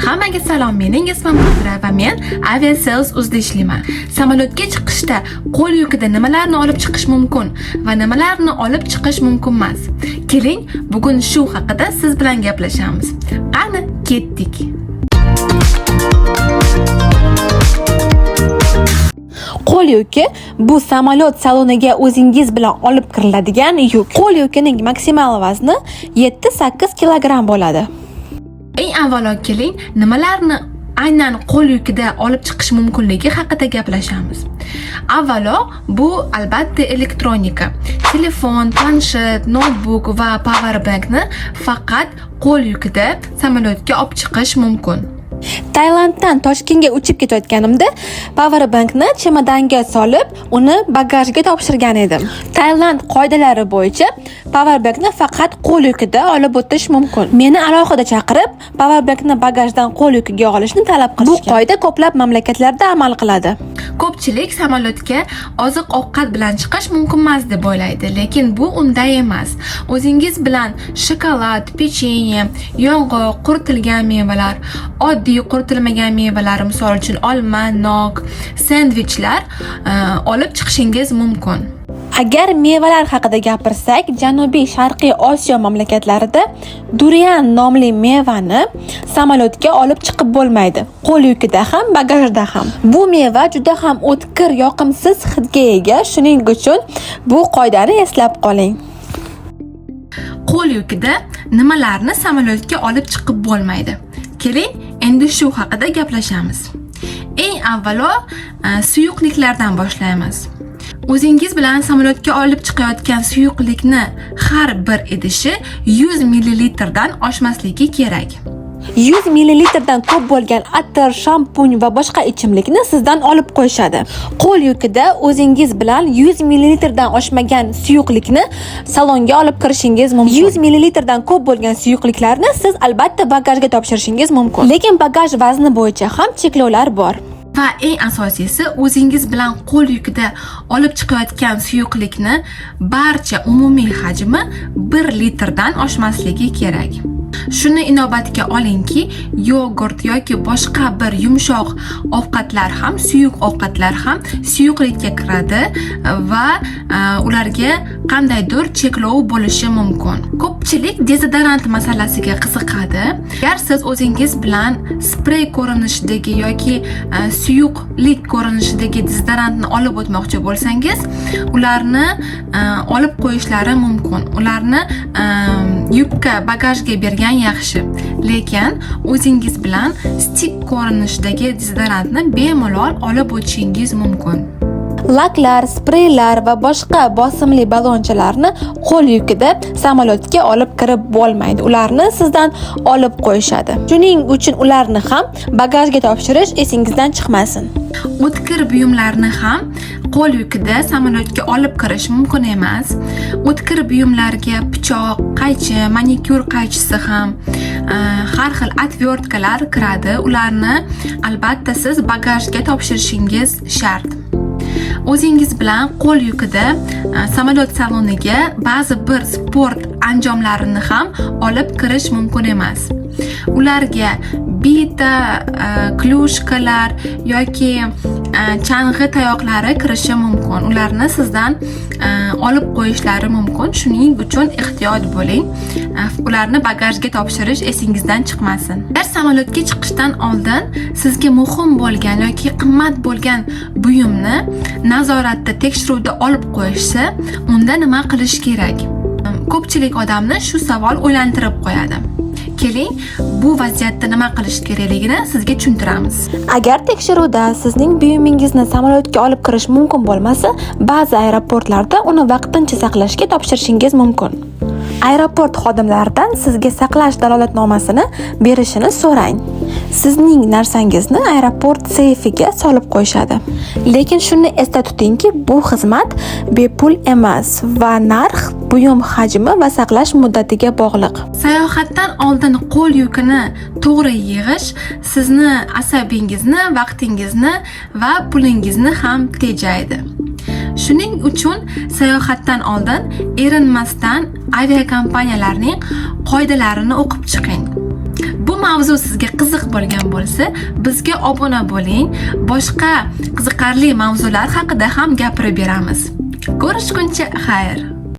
Hammaga salom, mening ismim Mudira va men Aviasales uzda ishlayman. Samolyotga chiqishda qo'l yukida nimalarni olib chiqish mumkin va nimalarni olib chiqish mumkin emas? Keling, bugun shu haqida siz bilan gaplashamiz. Qani, ketdik. Qo'l yuki bu samolyot saloniga o'zingiz bilan olib kiriladigan yuk. Qo'l yukining maksimal vazni 7-8 kilogramm bo'ladi. Eng avvalo keling, nimalarni aynan qo'l yukida olib chiqish mumkinligi haqida gaplashamiz. Avvalo bu albatta elektronika. Telefon, planshet, noutbuk va power bankni faqat qo'l yukida samolyotga olib chiqish mumkin. Tailanddan Toshkentga uchib ketayotganimda power bankni chemadanga solib, uni bagajga topshirgan edim. Tailand qoidalari bo'yicha power bankni faqat qo'l yukida olib o'tish mumkin. Meni alohida chaqirib, power bankni bagajdan qo'l yukiga olishni talab qilishgan. Bu qoida ko'plab mamlakatlarda amal qiladi. Ko'pchilik samolyotga oziq-ovqat bilan chiqish mumkin emas deb o'ylaydi, lekin bu unday emas. O'zingiz bilan shokolad, pechenye, yong'oq, quritilgan mevalar, oddiy quritilmagan mevalar, misol uchun olma, nok, sendvichlar olib chiqishingiz mumkin. Agar mevalar haqida gapirsak, Janubiy Sharqiy Osiyo mamlakatlarida durian nomli mevani samolyotga olib chiqib bo'lmaydi. Qo'l yukida ham, bagajda ham. Bu meva juda ham o'tkir, yoqimsiz hidga ega, shuning uchun bu qoidani eslab qoling. Qo'l yukida nimalarni samolyotga olib chiqib bo'lmaydi? Keling, endi shu haqida gaplashamiz. Eng avvalo suyuqliklardan boshlaymiz. O'zingiz bilan samolyotga olib chiqayotgan suyuqlikni har bir idishi 100 millilitrdan oshmasligi kerak. 100 millilitrdan ko'p bo'lgan atir, shampun va boshqa ichimlikni sizdan olib qo'yishadi. Qo'l yukida o'zingiz bilan 100 millilitrdan oshmagan suyuqlikni salonga olib kirishingiz mumkin. 100 millilitrdan ko'p bo'lgan suyuqliklarni siz albatta bagajga topshirishingiz mumkin. Lekin bagaj vazni bo'yicha ham cheklovlar bor. Va eng asosiysi, o'zingiz bilan qo'l yukida olib chiqayotgan suyuqlikni barcha umumiy hajmi 1 litrdan oshmasligi kerak. Shuni inobatga olingki, yogurt yoki boshqa bir yumshoq ovqatlar ham, suyuq ovqatlar ham suyuqlikka kiradi va ularga qandaydir cheklov bo'lishi mumkin. Ko'pchilik dezodorant masalasiga qiziqadi. Agar siz o'zingiz bilan sprey ko'rinishidagi yoki suyuqlik ko'rinishidagi dezodorantni olib o'tmoqchi bo'lsangiz, ularni olib qo'yishlari mumkin. Ularni yukka, bagajga bergan yaxshi. Lekin o'zingiz bilan stik ko'rinishidagi dezodorantni bemalol olib o'tishingiz mumkin. Laklar, spreylar va boshqa bosimli ballonchalarni qo'l yukida samolyotga olib kirib bo'lmaydi. Ularni sizdan olib qo'yishadi. Shuning uchun ularni ham bagajga topshirish esingizdan chiqmasin. O'tkir buyumlarni ham qo'l yukida samolyotga olib kirish mumkin emas. O'tkir buyumlarga pichoq, qaychi, manikyur qaychisi ham, har xil отвёртка lar kiradi. Ularni albatta siz bagajga topshirishingiz shart. O'zingiz bilan qo'l yukida samolyot saloniga ba'zi bir sport anjomlarini ham olib kirish mumkin emas. Ularga bita, клюшка lar yoki chang'i tayoqlari kirishi mumkin. Ularni sizdan olib qo'yishlari mumkin. Shuning uchun ehtiyot bo'ling. Ularni bagajga topshirish esingizdan chiqmasin. Agar samolyotga chiqishdan oldin sizga muhim bo'lgan yoki qimmat bo'lgan buyumni nazoratda, tekshiruvda olib qo'yishsa, unda nima qilish kerak? Ko'pchilik odamni shu savol o'ylantirib qo'yadi. Keling, bu vaziyatda nima qilish kerakligini sizga tushuntiramiz. Agar tekshiruvda sizning buyumingizni samolyotga olib kirish mumkin bo'lmasa, ba'zi aeroportlarda uni vaqtincha saqlashga topshirishingiz mumkin. Aeroport xodimlaridan sizga saqlash dalolatnomasini berishini so'rang. Sizning narsangizni aeroport seyfiga solib qo'yishadi. Lekin shuni esda tutingki, bu xizmat bepul emas va narx buyum hajmi va saqlash muddatiga bog'liq. Sayohatdan oldin qo'l yukini to'g'ri yig'ish sizni asabingizni, vaqtingizni va pulingizni ham tejaydi. Shuning uchun sayohatdan oldin erinmasdan aviakompaniyalarning qoidalarini o'qib chiqing. Bu mavzu sizga qiziq bo'lgan bo'lsa, bizga obuna bo'ling. Boshqa qiziqarli mavzular haqida ham gapirib beramiz. Ko'rishguncha xayr.